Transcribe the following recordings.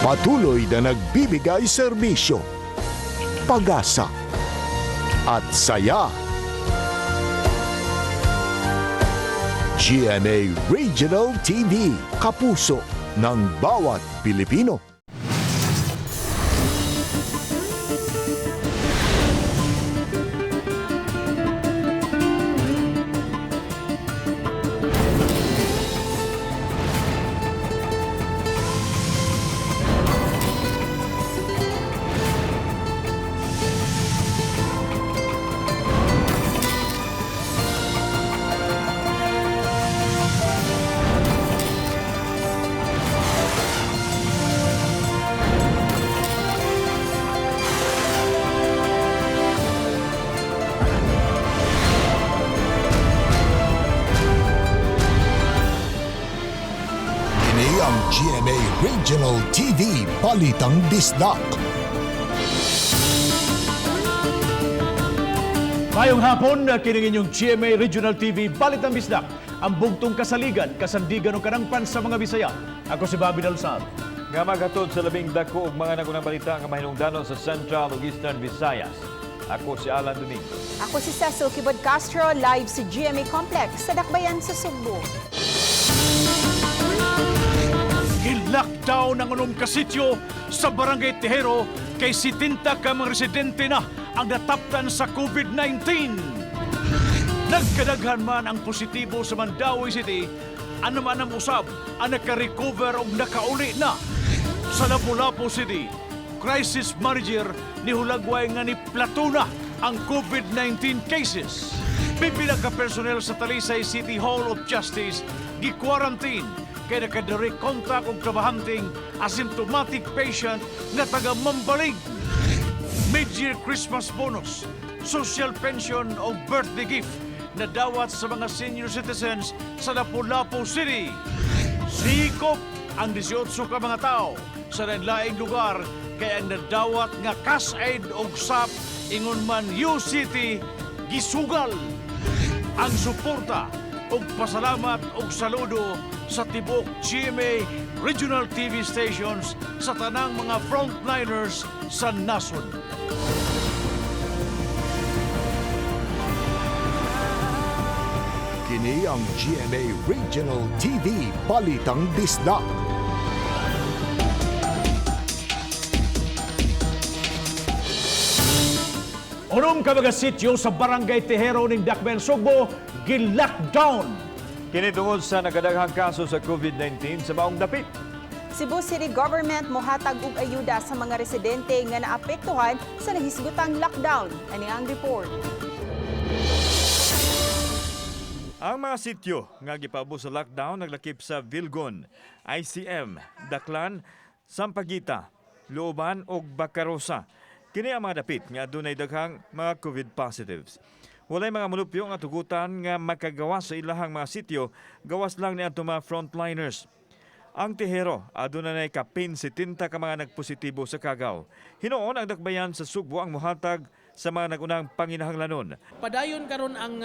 Patuloy na nagbibigay serbisyo, pag-asa at saya. GMA Regional TV, kapuso ng bawat Pilipino. Kini ang GMA Regional TV Balitang Bisdak. Mayong hapon, kining inyong GMA Regional TV Balitang Bisdak. Ang bugtong kasaligan, kasandigan o kanangpan sa mga Bisaya. Ako si Bobby Dalsar. Nga maghatod sa labing dako og mga nagunang balita nga mahinungdanon sa Central ug Eastern Visayas. Ako si Alan Domingo. Ako si Cecil Kibod Castro, live sa GMA Complex sa Dakbayan sa Sugbo. Gi-lockdown ang unom ka sityo sa Barangay Tejero kay 70 ka mga residente na ang nataptan sa COVID-19. Nagkadaghan man ang positibo sa Mandaue City, anam-anam usab ang nakarecover og nakauli na. Sa Lapu-Lapu City, crisis manager ni Hulagway nga ni Platuna ang COVID-19 cases. Pipila ka personnel sa Talisay City Hall of Justice gi-quarantine kay nakadirect contact og trabahanteng asymptomatic patient nga taga Mambaling. Mid-year Christmas bonus, social pension o birthday gift na dawat sa mga senior citizens sa Lapu-Lapu City. Sikop ang 18 ka mga tao sa laing lugar kay ang nadawat nga cash aid og SAP ingon man UCT gisugal ang suporta ug pasalamat ug saludo sa tibuok GMA Regional TV stations sa tanang mga frontliners sa nasod. Kini ang GMA Regional TV Balitang Bisdak. Unom ka mga sityo sa Barangay Tejero ning Dakbayan Sugbo gi-lockdown. Kini tungod sa nagadaghang kaso sa COVID-19 sa maong dapit. Cebu City Government mohatag og ayuda sa mga residente nga naapektuhan sa nahisgutang lockdown. Ani ang report. Ang mga sityo nga gipaabot sa lockdown naglakip sa Vilgon, ICM, Daklan, Sampaguita, Looban ug Bacarosa. Kini ang mga dapit nga adunay daghang mga COVID positives. Walay mga mulupyo nga tugutan nga makagawa sa ilahang mga sityo, gawas lang ni adto mga frontliners. Ang Tihero, aduna nay kapin 70 ka mga nagpositibo sa kagaw. Hinuon ang dakbayan sa Sugbo ang muhatag sa mga nagunang panginahanglanon. Padayon karon ang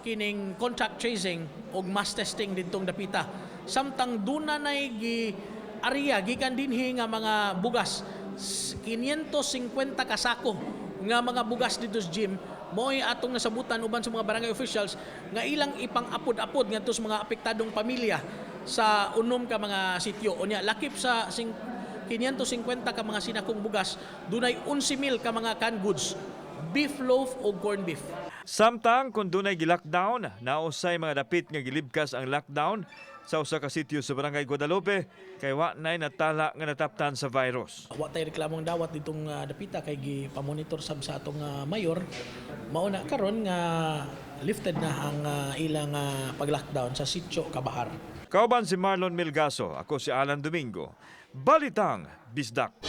kining contact tracing og mass testing didtong dapita. Samtang duna nay gi area gikan dinhi nga mga bugas 550 ka sako nga mga bugas didto sa gym mo'y atong nasabutan uban sa mga barangay officials nga ilang ipang-apod-apod ngadto sa mga apektadong pamilya sa unom ka mga sityo. Unya lakip sa 550 ka mga sinakong bugas, dunay 11,000 ka mga canned goods, beef loaf o corned beef. Samtang kung dunay gi-lockdown, nausay mga dapit nga gilibkas ang lockdown sa usa ka sityo sa Barangay Guadalupe kay wa nay natala nga nataptan sa virus. Wa tay reklamong dawat ditong dapita kay gipamonitor sab sa atong mayor. Mao na karon nga lifted na ang ilang pag-lockdown sa sitio Kabahar. Kauban si Marlon Milgaso, ako si Alan Domingo. Balitang Bisdak.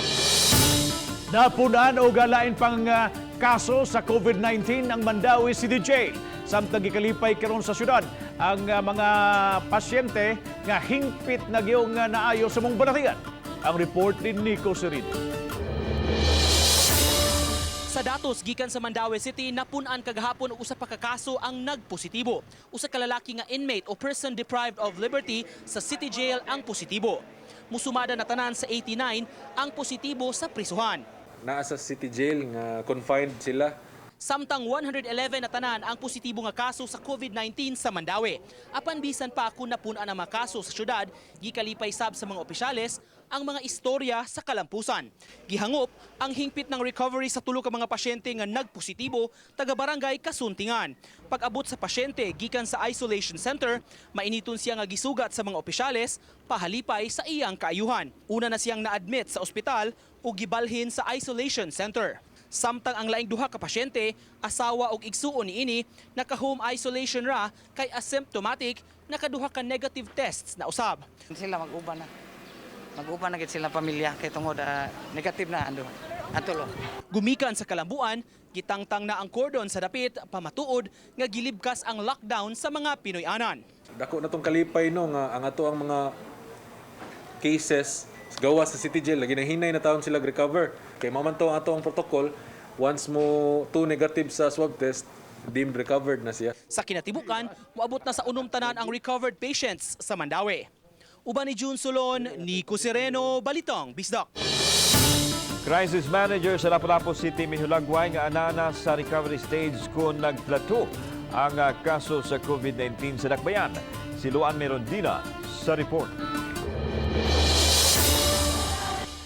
Napunan o galain pang kaso sa COVID-19 ang Mandaue City Jail. Samtang gikalipay karon sa syudad ang mga pasyente nga hingpit na giyong naayo sa mong balatian. Ang report ni Nico Serino. Sa datos gikan sa Mandaue City, napun-an kagahapon og usa pa ka kaso ang nagpositibo. Usa ka lalaki nga inmate o person deprived of liberty sa city jail ang positibo. Musumada na tanan sa 89 ang positibo sa prisuhan. Naa sa city jail nga confined sila. Samtang 111 na tanan ang positibo nga kaso sa COVID-19 sa Mandaue. Apan bisan pa kung napun-an ang mga kaso sa syudad, gikalipay sab sa mga opisyales ang mga istorya sa kalampusan. Gihangop ang hingpit ng recovery sa tulo ka mga pasyente nga nagpositibo taga barangay Kasuntingan. Pag-abot sa pasyente gikan sa isolation center, mainiton siya nga gisugat sa mga opisyales pahalipay sa iyang kaayuhan. Una na siyang na-admit sa ospital ug gibalhin sa isolation center. Samtang ang laing duha ka pasyente, asawa og igsuon niini, naka-home isolation ra kay asymptomatic, nakaduha ka negative tests na usab. Sila mag-uban na. Mag-uban na gid sila pamilya kay tungod negative na ando. Antulo. Gumikan sa kalambuan, gitangtang na ang cordon sa dapit pamatuod nga gilibkas ang lockdown sa mga Pinoy-anan. Dako na tong kalipay, no, nga ang ato ang mga cases gawa sa city jail lagi hinay na taon sila recover kay mao man to ang ato ang protocol. Once mo two negative sa swab test, deemed recovered na siya. Sa kinatibukan, moabot na sa unom tanan ang recovered patients sa Mandaue. Uban ni June Solon, Nico Sereno, Balitang Bisdak. Crisis manager sa Lapu-Lapu City mihulagway nga anana sa recovery stage kung nagplateau ang kaso sa COVID-19 sa Dakbayan. Si Luan Merondina sa report.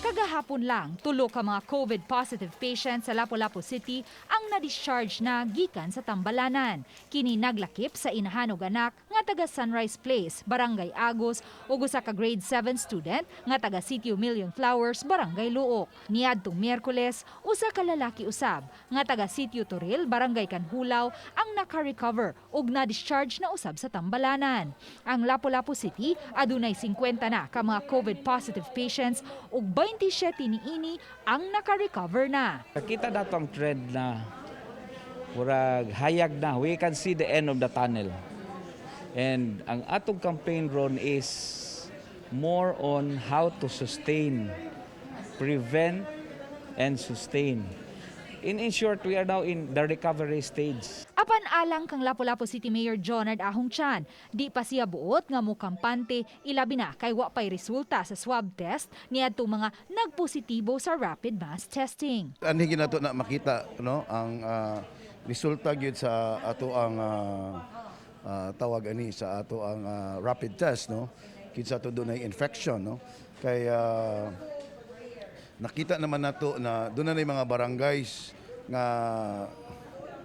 Kagahapon lang, tulo ka mga COVID-positive patients sa Lapu-Lapu City ang na-discharge na gikan sa tambalanan. Kini naglakip sa inahan og anak nga taga Sunrise Place, Barangay Agos, ug usa ka grade 7 student nga taga Sitio Million Flowers, Barangay Luok. Niadtong Miyerkules, usa ka lalaki usab nga taga Sitio Toril, Barangay Canjulao ang naka-recover ug na-discharge na usab sa tambalanan. Ang Lapu-Lapu City adunay 50 na ka mga COVID-positive patients ug 27 niini ang naka-recover na. Nakita nato ang trend na murag hayag na. We can see the end of the tunnel. And ang atong campaign ron is more on how to sustain, prevent, and sustain. In short, we are now in the recovery stage. Apan alang kang Lapu-Lapu City Mayor Jonard Ahong Chan, di pa siya buot nga mukampante, ilabi na kay wa pay resulta sa swab test niadtong mga nagpositibo sa rapid mass testing. Anhi ginato na makita, no, ang resulta gyud sa ato ang tawag ani sa ato ang rapid test, no, kinsa to dunay infection, no, kay nakita naman nato na doon na mga barangays nga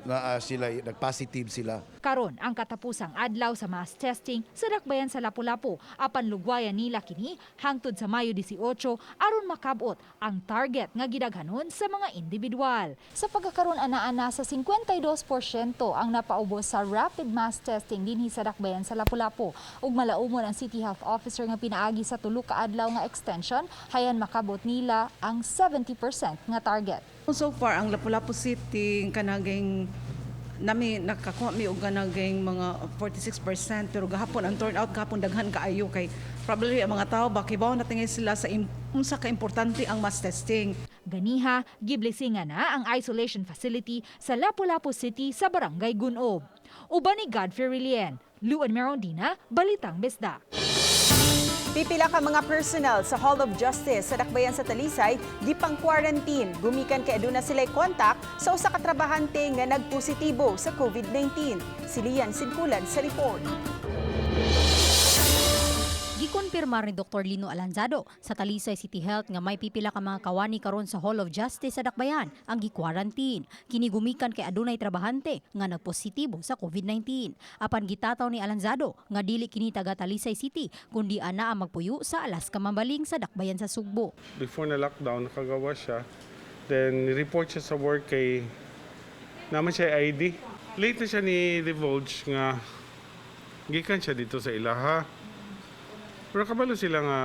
na sila nag-positive sila. Karon ang katapusang adlaw sa mass testing sa dakbayan sa Lapu-Lapu, apan lugwayan nila kini hangtod sa Mayo 18 aron makabot ang target nga gidaghanon sa mga individual. Sa pagkakaron, ana-ana sa 52% ang napaubos sa rapid mass testing dinhi sa dakbayan sa Lapu-Lapu ug malaumon ang City Health Officer nga pinaagi sa tulo ka adlaw nga extension hayan makabot nila ang 70% nga target. So far, ang Lapu-Lapu City, kanaging nami nakakuha mi og kanaging mga 46%, pero gahapon ang turnout gahapon daghan kaayo kay probably ang mga tao ba kibaw na tingin sila sa unsa ka importante ang mass testing. Ganiha, giblesingan na ang isolation facility sa Lapu-Lapu City sa Barangay Gunob. Uban ni Godfrey Relien, Luan Merondina, Balitang Bisdak. Pipila ka mga personnel sa Hall of Justice sa Dakbayan sa Talisay gipang quarantine gumikan kay aduna sila contact sa usa ka trabahante nga nagpositibo sa COVID-19. Si Lian Sinkulan sa report. Gikonfirmar ni Dr. Lino Alanzado sa Talisay City Health nga may pipila ka mga kawani karon sa Hall of Justice sa Dakbayan ang gi-quarantine. Kini gumikan kay adunay trabahante nga nagpositibo sa COVID-19. Apan gitataw ni Alanzado nga dili kini taga Talisay City kundi ana ang magpuyo sa Alaska Mambaling sa Dakbayan sa Sugbo. Before na lockdown, nakagawa siya. Then, report siya sa work kay naman siya ID. Late na siya ni divulge nga gikan siya dito sa ilaha. Pero kabalo sila nga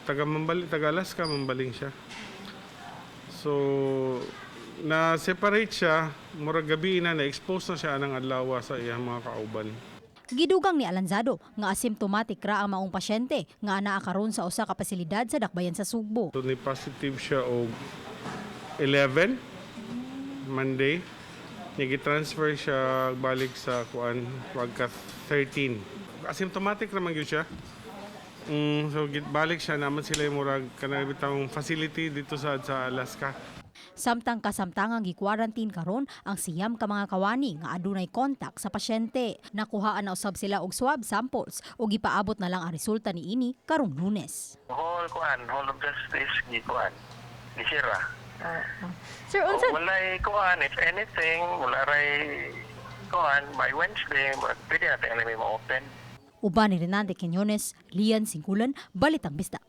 taga Mambali, taga Alaska Mambaling siya. So na separate siya, murag gabi na na-expose na siya anang adlaw sa iyang mga kauban. Gidugang ni Alanzado nga asymptomatic ra ang maong pasyente nga anaa karon sa usa ka pasilidad sa Dakbayan sa Sugbo. So ni positive siya og 11 Monday. Nag-transfer siya balik sa kuan pagka 13. Asymptomatic naman gyud siya. So balik siya naman sila yung murag kanang bitawng facility dito sa Alaska. Samtang kasamtangang gi-quarantine karon ang 9 ka mga kawani nga adunay kontak sa pasyente. Nakuhaan na usab sila og swab samples ug gipaabot na lang ang resulta niini karong Lunes. Hall kuan, Hall of Justice gi kuan. Gisira. Sir, unsa Walay kuan, if anything, wala ray kuan by Wednesday, pwede natin alam mo open. Uban ni Renante Quinones, Lian Singkulan, Balitang Bisdak.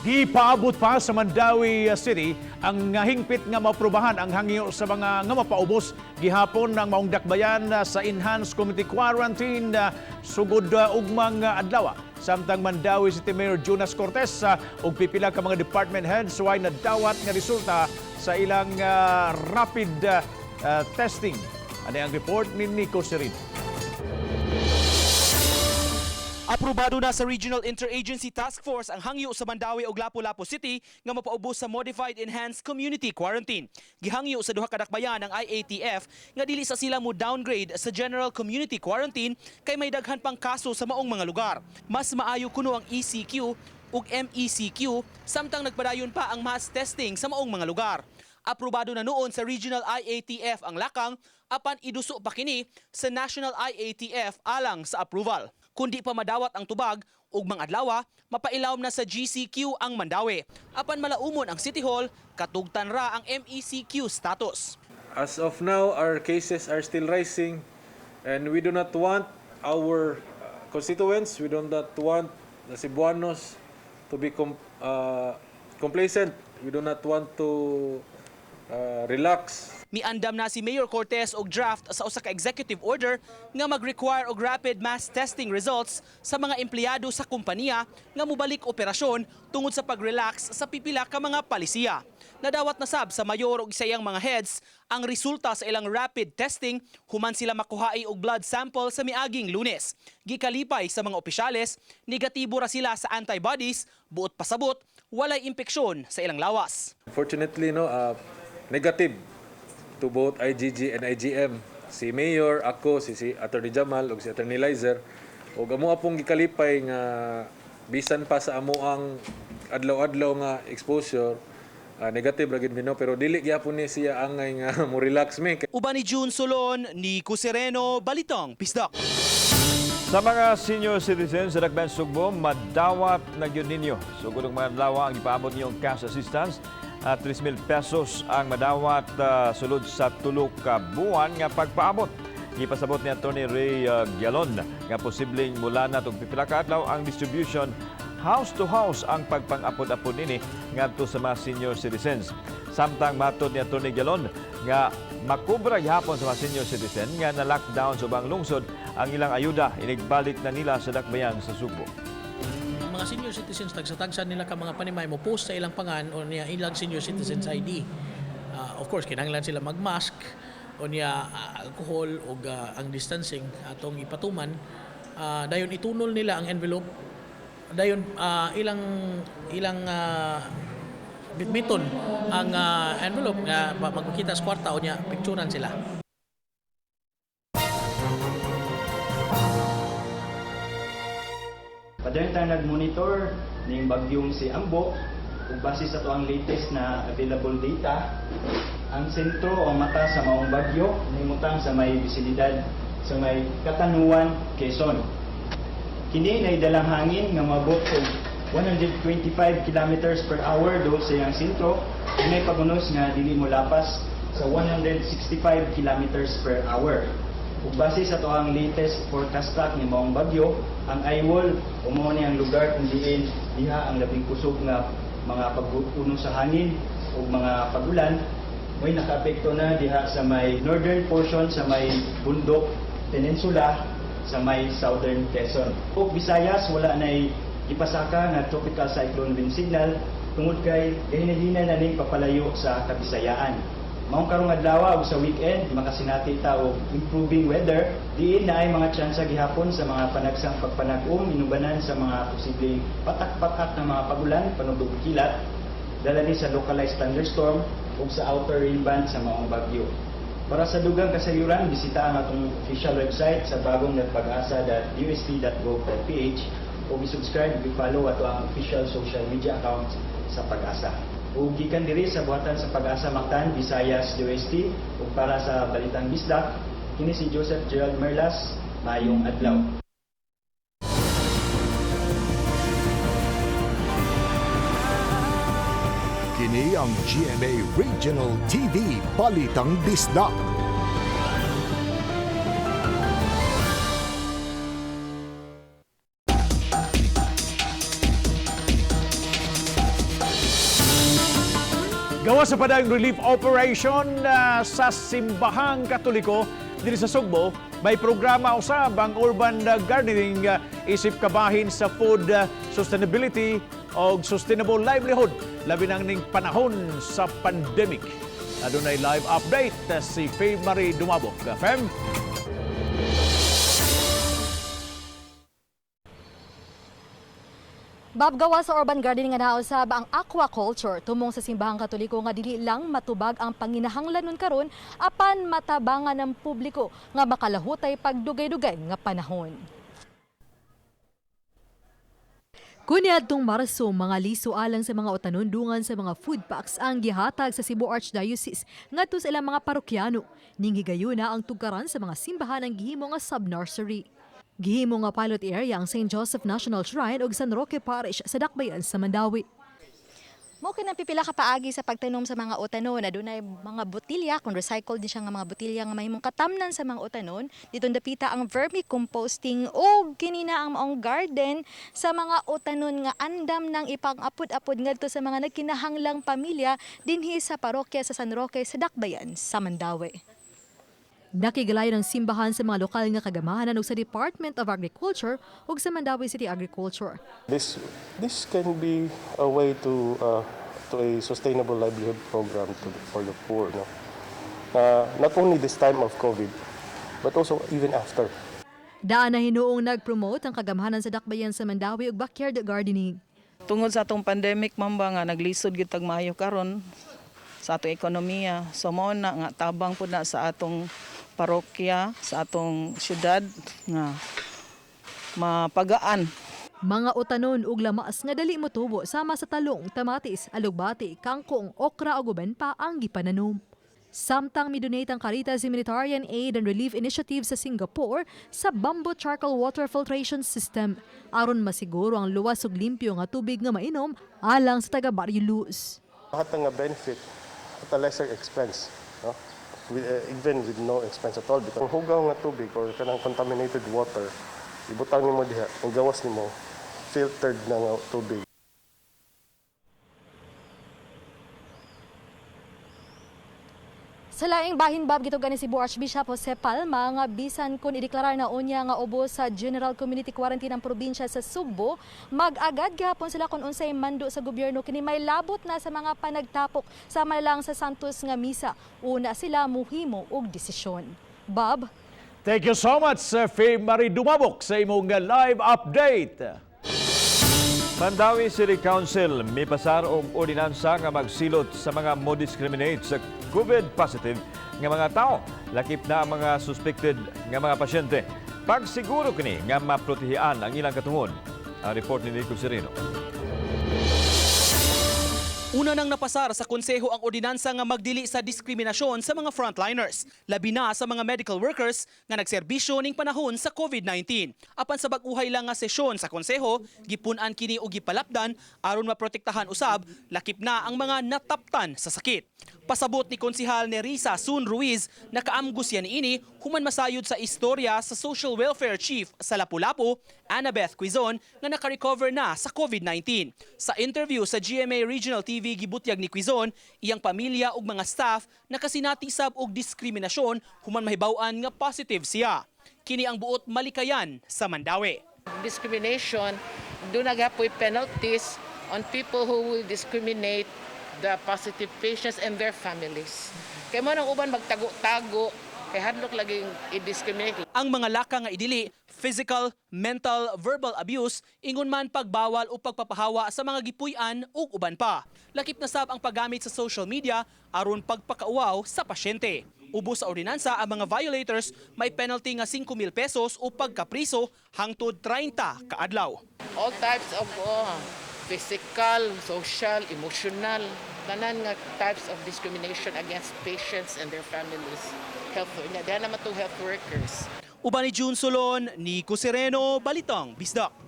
Gipaabot pa sa Mandaue City ang hingpit nga maaprubahan ang hangyo sa mga nga mapaubos gihapon ng maong dakbayan sa Enhanced Community Quarantine sugod ugmang adlaw. Samtang Mandaue City Mayor Jonas Cortez ug pipila ka mga department heads way nadawat nga resulta sa ilang rapid testing. Ani ang report ni Nico Serino. Aprobado na sa Regional Interagency Task Force ang hangyo sa Mandaue ug Lapu-Lapu City nga mapaubos sa Modified Enhanced Community Quarantine. Gihangyo sa duha ka dakbayan ang IATF nga dili sa sila mo downgrade sa General Community Quarantine kay may daghan pang kaso sa maong mga lugar. Mas maayo kuno ang ECQ ug MECQ samtang nagpadayon pa ang mass testing sa maong mga lugar. Aprobado na noon sa Regional IATF ang lakang apan iduso pa kini sa National IATF alang sa approval. Kundi pa madawat ang tubag ug mga adlaw, mapailawom na sa GCQ ang Mandaue. Apan malaumon ang City Hall, katugtan ra ang MECQ status. As of now, our cases are still rising and we do not want our constituents, we do not want the Cebuanos to be complacent. We do not want to relax. Miandam na si Mayor Cortez og draft sa usa ka executive order nga mag-require og rapid mass testing results sa mga empleyado sa kompanya nga mobalik operasyon tungod sa pag-relax sa pipila ka mga palisiya. Nadawat na sab sa mayor ug sa iyang mga heads ang resulta sa ilang rapid testing human sila makuhae og blood sample sa miaging Lunes. Gikalipay sa mga opisyales, negatibo ra sila sa antibodies, buot pasabot, walay impeksyon sa ilang lawas. Fortunately, no, negative to both IgG and IgM. Si Mayor, ako, si Attorney Jamal ug si Attorney Lizer ug amo apong gikalipay nga bisan pa sa amo ang adlaw-adlaw nga exposure, negative ra gid mi, no, pero dili gyapon ni siya angay nga mo relax mi. Uban ni June Solon, Nico Sereno, Balitang Bisdak. Sa mga senior citizens sa Dakbayan Sugbo, madawat na gyud ninyo. Sugod og mga adlaw ang ipaabot ninyong cash assistance at 3,000 pesos ang madawat sulod sa 3 ka buwan nga pagpaabot. Gipasabot ni Attorney Ray Gyalon nga posibleng mula na og pipila ka adlaw ang distribution house to house ang pagpang-apod-apod nini ngadto sa mga senior citizens. Samtang matod ni Attorney Gyalon nga makubra gihapon sa mga senior citizen nga na lockdown sa ubang lungsod ang ilang ayuda inigbalik na nila sa dakbayan sa Sugbo. Ang mga senior citizens, tagsa-tagsa nila ka mga panimay mo post sa ilang pangan o niya ilang senior citizens ID. Of course, kinahanglan sila mag-mask o niya alcohol o ang distancing atong ipatuman. Dayon itunol nila ang envelope. Dayon ilang ilang bitbiton ang envelope nga magpakita sa kwarta o niya picturean sila. Padayon tayo nag-monitor ning bagyong si Ambo ug base sa ang latest na available data, ang sentro o mata sa maong bagyo nahimutang sa may bisinidad sa may Katanuan, Quezon. Kini nay dalang hangin nga moabot og 125 kilometers per hour duol sa iyang sentro ug may pagunos nga dili mo lapas sa 165 kilometers per hour. Ug base sa tuang latest forecast track ni maong bagyo, ang eyewall o mao ni ang lugar kung diin diha ang labing kusog nga mga pag-uno sa hangin ug mga pagulan mo'y nakaapekto na diha sa may northern portion sa may Bundok Peninsula sa may southern Quezon. Ug Visayas wala nay gipasaka nga tropical cyclone wind signal tungod kay gahinahina na ning papalayo sa Kabisayaan. Maong karong adlaw ug sa weekend makasinati ta og improving weather, diin na ay mga tsansa gihapon sa mga panagsang pagpanag-um inubanan sa mga posibleng patak-patak na mga pagulan panudog kilat dala ni sa localized thunderstorm ug sa outer rain band sa maong bagyo. Para sa dugang kasayuran, bisita ang atong official website sa bagong.pagasa.ust.gov.ph Ug i-subscribe ug i-follow ato ang official social media accounts sa Pag-asa. Ug gikan diri sa buhatan sa Pag-asa Mactan, Visayas, DOST, ug para sa Balitang Bisdak, kini si Joseph Gerald Merlas, maayong adlaw. Kini ang GMA Regional TV Balitang Bisdak. Gawa sa padayong relief operation sa Simbahang Katoliko dinhi sa Sugbo, may programa usab ang urban gardening isip kabahin sa food sustainability o sustainable livelihood labi nang ning panahon sa pandemic. Adunay live update si Faye Marie Dumabok. Fem? Bob, gawa sa urban gardening nga nausab ang aquaculture tumong sa simbahang Katoliko nga dili lang matubag ang panginahanglanon karon apan matabangan ng publiko nga makalahutay pagdugay-dugay nga panahon. Kaniadtong Marso, mga liso alang sa mga utanon dungan sa mga food packs ang gihatag sa Cebu Archdiocese ngadto sa ilang mga parokyano. Ning higayuna ang tugkaran sa mga simbahan ang gihimo nga sub-nursery. Gihimo nga pilot area ang St. Joseph National Shrine ug San Roque Parish sa Dakbayan sa Mandaue. Mao kini pipila ka paagi sa pagtanom sa mga utanon. Adunay mga botilya, kung recycled din siya nga mga botilya nga mahimong katamnan sa mga utanon. Dito dapita ang vermicomposting ug kini na ang maong garden sa mga utanon nga andam nang ipang-apod-apod ngadto sa mga nagkinahanglang pamilya dinhi sa parokya sa San Roque sa Dakbayan sa Mandaue. Nakigalayon ang simbahan sa mga lokal nga kagamahanan ug sa Department of Agriculture ug sa Mandaue City Agriculture. This can be a way to a sustainable livelihood program for the poor. No? Not only this time of COVID, but also even after. Daan na hinuong nag-promote ang kagamahanan sa Dakbayan sa Mandaue ug backyard gardening. Tungod sa atong pandemic, ma'am ba, nga naglisod gyud tag maayo karon sa atong ekonomiya. So mao na nga tabang pud na sa atong parokya, sa atong syudad nga mapagaan. Mga utanon ug lamas nga dali motubo sama sa talong, tamatis, alugbati, kangkong, okra ug uban pa ang gipananom. Samtang midonate ang Caritas Humanitarian Aid and Relief Initiative sa Singapore sa bamboo charcoal water filtration system aron masiguro ang luwas ug limpyo nga tubig nga mainom alang sa taga Barrio Luz. Lahat nga benefit at a lesser expense, no? Even with no expense at all. Because ang hugaw nga tubig or kanang contaminated water, ibutang nimo diha, ang gawas nimo, filtered na nga tubig. Sa laing bahin, Bob, gitugan ni Cebu Archbishop Jose Palma nga bisan kung ideklarar na unya nga ubos sa General Community Quarantine ang probinsya sa Sugbo, mag-agad gihapon sila kung unsay mando sa gobyerno kini may labot na sa mga panagtapok sama lang sa Santos nga misa. Una sila muhimo og desisyon. Bob? Thank you so much, Faye Marie Dumabok, sa imong live update. Mandaue City Council mipasar og ordinansa nga magsilot sa mga mo discriminate sa COVID positive nga mga tao, lakip na ang mga suspected nga mga pasyente. Pagsiguro kini nga maprotehian ang ilang katungod. Ang report ni Nico Sereno. Una nang napasar sa konseho ang ordinansa nga magdili sa diskriminasyon sa mga frontliners, labi na sa mga medical workers nga nagserbisyo ning panahon sa COVID-19. Apan sa bag-uhay lang nga sesyon sa konseho, gipun-an kini og gipalapdan aron maprotektahan usab lakip na ang mga nataptan sa sakit. Pasabot ni Konsihal Nerissa Sun Ruiz, nakaamgos yan ini human masayod sa istorya sa Social Welfare Chief sa Lapu-Lapu, Annabeth Quizon, nga nakarecover na sa COVID-19. Sa interview sa GMA Regional TV, gibutyag ni Quizon, iyang pamilya ug mga staff nakasinati sab og diskriminasyon human mahibaw-an nga positive siya. Kini ang buot malikayan sa Mandaue. Discrimination, duna gapoy penalties on people who will discriminate the positive patients and their families. Kay mao nang uban magtago-tago, kay hadlok laging i-discriminate. Ang mga laka nga idili, physical, mental, verbal abuse, ingon man pagbawal o pagpapahawa sa mga gipuy-an ug uban pa. Lakip na sab ang paggamit sa social media aron pagpakauwaw sa pasyente. Ubos sa ordinansa ang mga violators may penalty nga 5,000 pesos o pagkapriso hangtod 30 kaadlaw. All types of physical, social, emotional, tanan nga types of discrimination against patients and their families. Health, diha naman to health workers. Uban ni June Solon, Nico Sereno, Balitang Bisdak.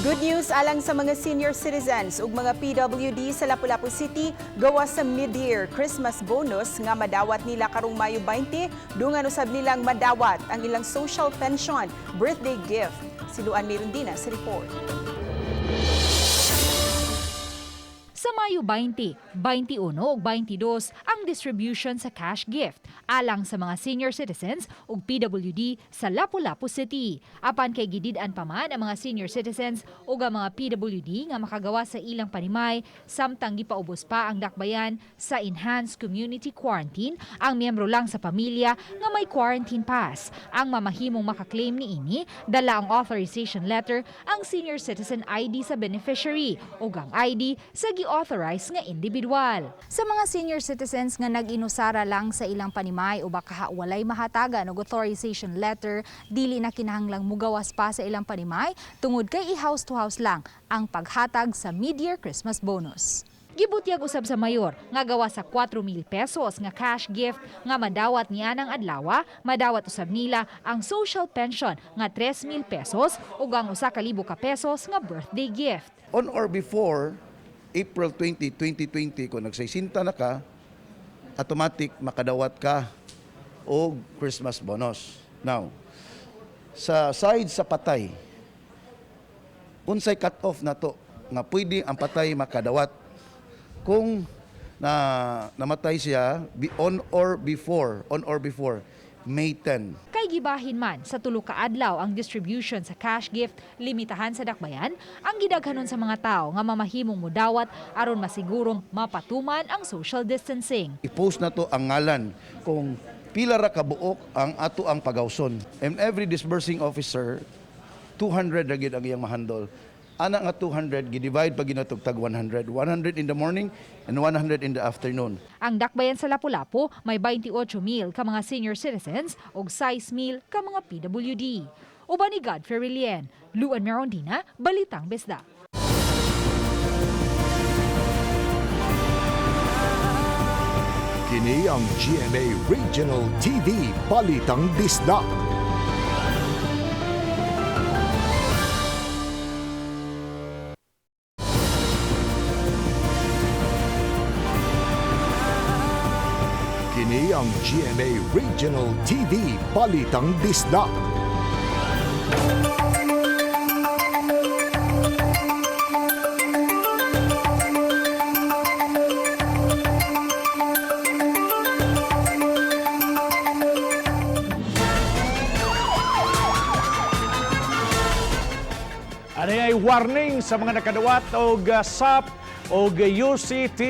Good news alang sa mga senior citizens ug mga PWD sa Lapu-Lapu City gawa sa mid-year Christmas bonus nga madawat nila karong Mayo 20, dungan usab nilang madawat ang ilang social pension birthday gift. Siluan Mirundina sa report. Sa Mayo 20, 21 ug 22 ang distribution sa cash gift alang sa mga senior citizens ug PWD sa Lapu-Lapu City. Apan kay gidid-an pa man ang mga senior citizens ug ang mga PWD nga makagawa sa ilang panimay samtang gipaubos pa ang dakbayan sa enhanced community quarantine ang miyembro lang sa pamilya nga may quarantine pass. Ang mamahimong makaklaim niini dala ang authorization letter, ang senior citizen ID sa beneficiary ug ang ID sa gi-authorize nga individual. Sa mga senior citizens nga nag-inusara lang sa ilang panimay o baka walay mahatagan og authorization letter, dili na kinahanglang mugawas pa sa ilang panimay tungod kay i-house to house lang ang paghatag sa mid-year Christmas bonus. Gibutyag usab sa mayor nga gawa sa 4,000 pesos nga cash gift nga madawat niya ng adlaw, madawat usab nila ang social pension nga 3,000 pesos ug ang 1,000 ka pesos nga birthday gift. On or before April 20, 2020, kung nagsaisinta na ka, automatic makadawat ka og Christmas bonus. Now, sa side sa patay, unsay cut-off na to nga pwede ang patay makadawat kung na namatay siya on or before May 10. Kay gibahin man sa tulo ka adlaw ang distribution sa cash gift, limitahan sa dakbayan ang gidaghanon sa mga tao nga mamahimong mudawat aron masigurong mapatuman ang social distancing. I-post na to ang ngalan kung pila ra ka buok ang ato ang pagawson. And every disbursing officer, 200 ra gyud ang iyang mahandol. Ana nga 200 gi-divide pa ginatog tag 100. 100 in the morning and 100 in the afternoon. Ang dakbayan sa Lapu-Lapu may 28,000 ka mga senior citizens ug 6,000 ka mga PWD. Uban ni Godfrey Relien, Luan Merondina, Balitang Bisdak. Kini ang GMA Regional TV Balitang Bisdak. Kini ang GMA Regional TV Balitang Bisdak. Ano ay warning sa mga nakadawat og SAP og UCT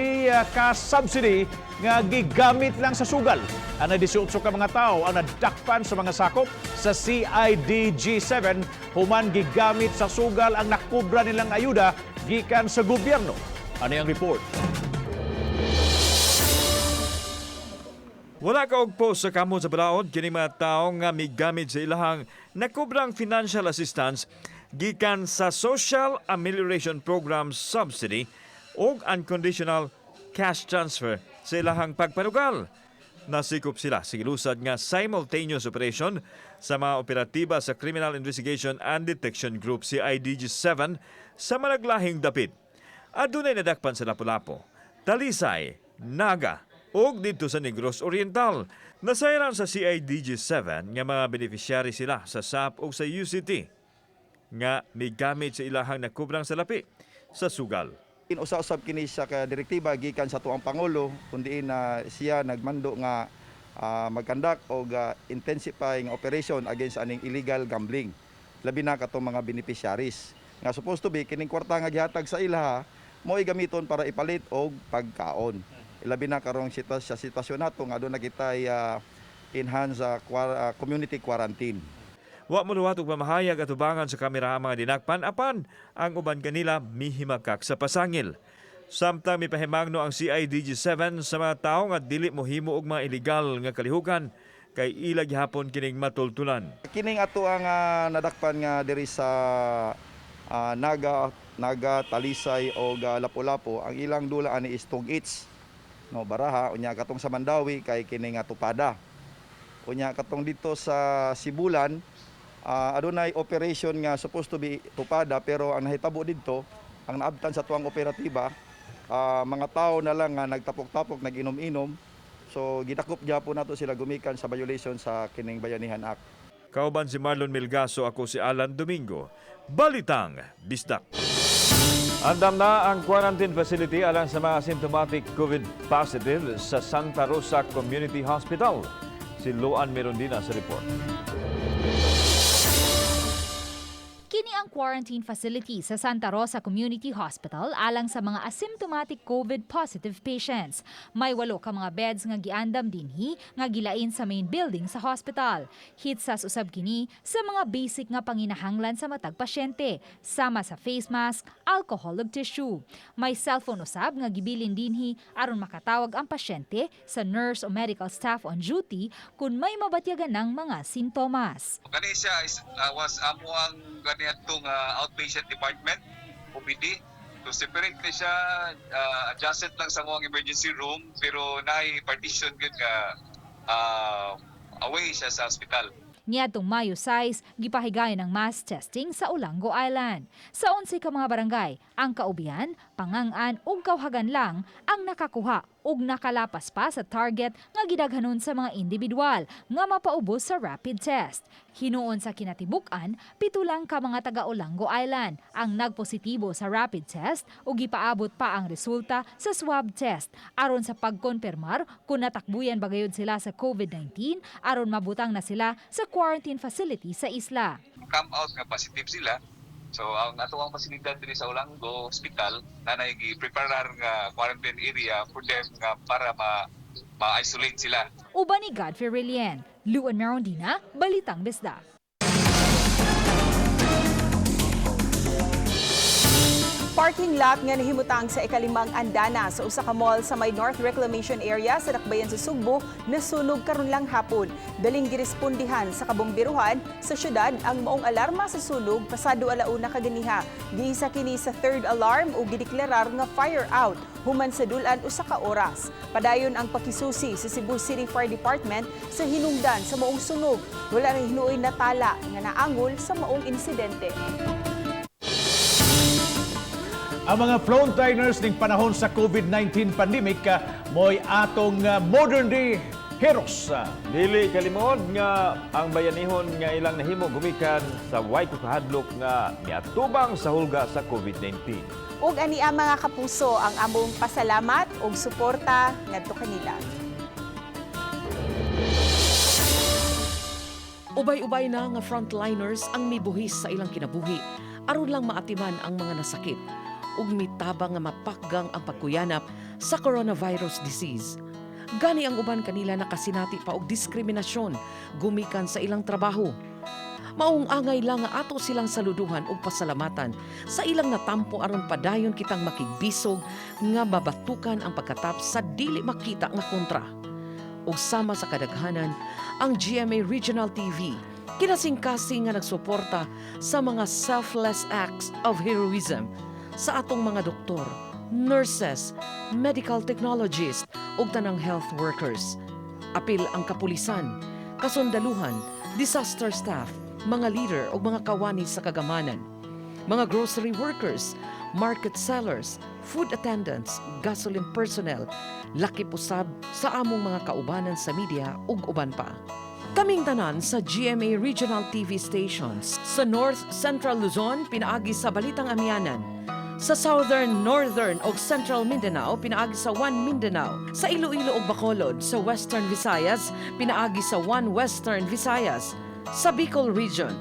cash subsidy nga gigamit lang sa sugal. Ang 18 ka mga tao ang nadakpan sa mga sakop sa CIDG 7 human gigamit sa sugal ang nakubra nilang ayuda gikan sa gobyerno. Ano ang report? Wala ka og post sa kamot sa balaod kini mga tawo nga migamit sa ilahang nakubrang financial assistance gikan sa Social Amelioration Program Subsidy ug unconditional cash transfer sa ilahang pagpanugal. Nasikop sila sa gilusad nga simultaneous operation sa mga operatiba sa Criminal Investigation and Detection Group CIDG-7 sa managlahing dapit. Adunay nadakpan sa Lapu-Lapu, Talisay, Naga, ug didto sa Negros Oriental. Nasayran sa CIDG-7 nga mga beneficiary sila sa SAP ug sa UCT nga migamit sa ilahang nakubrang salapi sa sugal. Usa-usab kini siya ka direktiba gikan sa atuang pangulo kun diin na siya nagmando nga mag-conduct og intensifying operation against aning illegal gambling. Labi na katong mga beneficiaries nga supposed to be kining kwarta nga gihatag sa ilaha mo'y gamiton para ipalit og pagkaon. Labi na karong sa sitwasyon nato nga aduna kitay enhance community quarantine. Wa mo og pamahayag atubangan sa kamera ang mga dinakpan apan ang uban kanila mihimakak sa pasangil. Samtang mipahimangno ang CIDG 7 sa mga tawo nga dili mohimo og mga illegal nga kalihukan kay ila gihapon kining matultulan. Kining ato ang nadakpan nga diri sa Naga, Talisay o Lapu-Lapu, ang ilang dula ani is tug-its. No, baraha. Unya katong sa Mandaue kay kini nga tupada. Unya katong dito sa Sibulan, adunay operation nga supposed to be tupada, pero ang nahitabo didto, ang naabtan sa tuang operatiba, mga tao na lang nga nagtapok-tapok, nag-inom-inom. So gidakop gyapon nato sila gumikan sa violation sa kining Bayanihan Act. Kauban si Marlon Milgaso, ako si Alan Domingo. Balitang Bisdak. Andam na ang quarantine facility alang sa mga asymptomatic COVID positive sa Santa Rosa Community Hospital. Si Luan Mirondina sa report. Kini ang quarantine facility sa Santa Rosa Community Hospital alang sa mga asymptomatic COVID positive patients. May 8 ka mga beds nga giandam dinhi nga gilain sa main building sa hospital. Hitsas usab kini sa mga basic nga panginahanglan sa matag pasyente, sama sa face mask, alcohol ug tissue. May cellphone usab nga gibilin dinhi aron makatawag ang pasyente sa nurse o medical staff on duty kung may mabatyagan ng mga sintomas. Kani siya is, was amo ang kaniadtong outpatient department, OPD. So separate ni siya, adjacent lang sa among emergency room, pero naay partition gyud nga away siya sa hospital. Niadtong Mayo 6, gipahigayon ang mass testing sa Olango Island. Sa 11 ka mga barangay, ang Kaubian, Pangangan ug Caohagan lang ang nakakuha ug nakalapas pa sa target nga gidaghanon sa mga individual nga mapaubos sa rapid test. Hinuon sa kinatibuk-an, 7 lang ka mga taga Olango Island ang nagpositibo sa rapid test ug gipaabot pa ang resulta sa swab test aron sa pagkonfirmar kung natakbuyan ba gayud sila sa COVID-19 aron mabutang na sila sa quarantine facility sa isla. Come out nga positive sila. So ang ato ang pasilidad dinhi sa Olango Hospital na gi-preparar nga quarantine area for them nga para ma-isolate sila. Uban ni Godfrey Relien, Luan Merondina, Balitang Bisdak. Parking lot nga nahimutang sa ikalimang andana sa usa ka mall sa may North Reclamation Area sa Dakbayan sa Sugbo nasunog karon lang hapon. Daling girespondihan sa kabomberuhan sa syudad ang maong alarma sa sunog pasado 1:00 kaganiha. Giisa kini sa third alarm ug gideklarar nga fire out human sa dulan usa ka oras. Padayon ang pakisusi sa Cebu City Fire Department sa hinungdan sa maong sunog. Wala rin hinuoy natala nga naangol sa maong insidente. Ang mga frontliners ning panahon sa COVID-19 pandemic mo'y atong modern day heroes. Dili kalimod nga ang bayanihon nga ilang nahimo gumikan sa way ko kahadlok nga miatubang sa hulga sa COVID-19. Ug ani ang mga kapuso ang among pasalamat ug suporta ngadto kanila. Ubay-ubay na nga frontliners ang mibuhis sa ilang kinabuhi aron lang maatiman ang mga nasakit ug mitabang nga mapakgang ang pagkuyanap sa coronavirus disease. Gani ang uban kanila nakasinati pa og diskriminasyon gumikan sa ilang trabaho. Maong angay lang nga ato silang saluduhan ug pasalamatan sa ilang natampo aron padayon kitang makigbisog nga mabatukan ang pagkatap sa dili makita nga kontra. Ug sama sa kadaghanan, ang GMA Regional TV kinasingkasing nga nagsuporta sa mga selfless acts of heroism sa atong mga doktor, nurses, medical technologists ug tanang health workers. Apil ang kapulisan, kasundaluhan, disaster staff, mga leader ug mga kawani sa kagamanan, mga grocery workers, market sellers, food attendants, gasoline personnel, laki pusab sa among mga kaubanan sa media ug uban pa. Kaming tanan sa GMA Regional TV stations sa North Central Luzon pinaagi sa Balitang Amihanan, sa Southern, Northern ug Central Mindanao pinaagi sa One Mindanao, sa Iloilo ug Bacolod sa Western Visayas pinaagi sa One Western Visayas, sa Bicol Region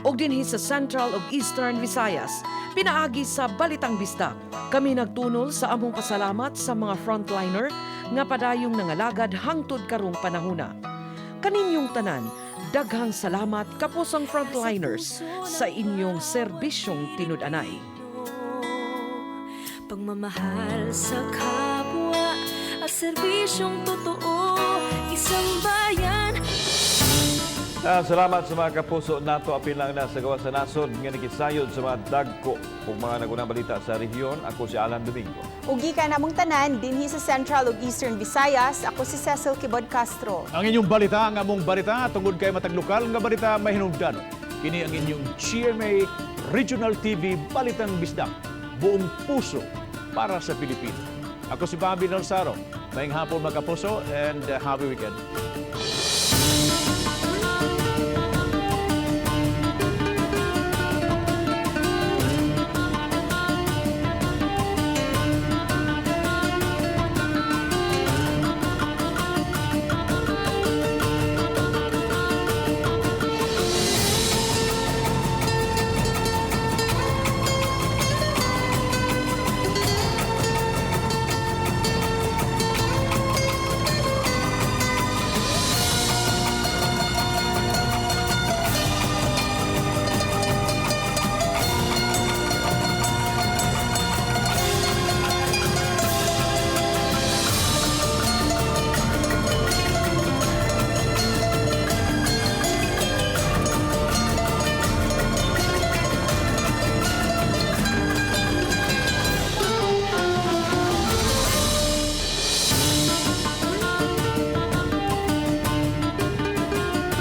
ug dinhi sa Central ug Eastern Visayas pinaagi sa Balitang Bisdak. Kami nagtunol sa among pasalamat sa mga frontliner nga padayong nangalagad hangtod karong panahona. Kaninyong tanan, daghang salamat kapusang frontliners sa inyong serbisyong tinud-anay. Pagmamahal sa kapwa at serbisyong totoo. Isang bayan. Salamat sa mga kapuso nato, apil lang na sa gawas sa nasod nga nikisayod sa mga dagko ug mga nagunang balita sa rehiyon. Ako si Alan Domingo. Ug gikan namong tanan dinhi sa Central ug Eastern Visayas, ako si Cecil Kibod Castro. Ang inyong balita, ang among balita, tungod kay matag lokal nga balita mahinungdanon. Kini ang inyong GMA Regional TV Balitang Bisdak. Buong puso para sa Pilipino. Ako si Bobby Nalsaro. Maayong hapon, mga kapuso, and happy weekend.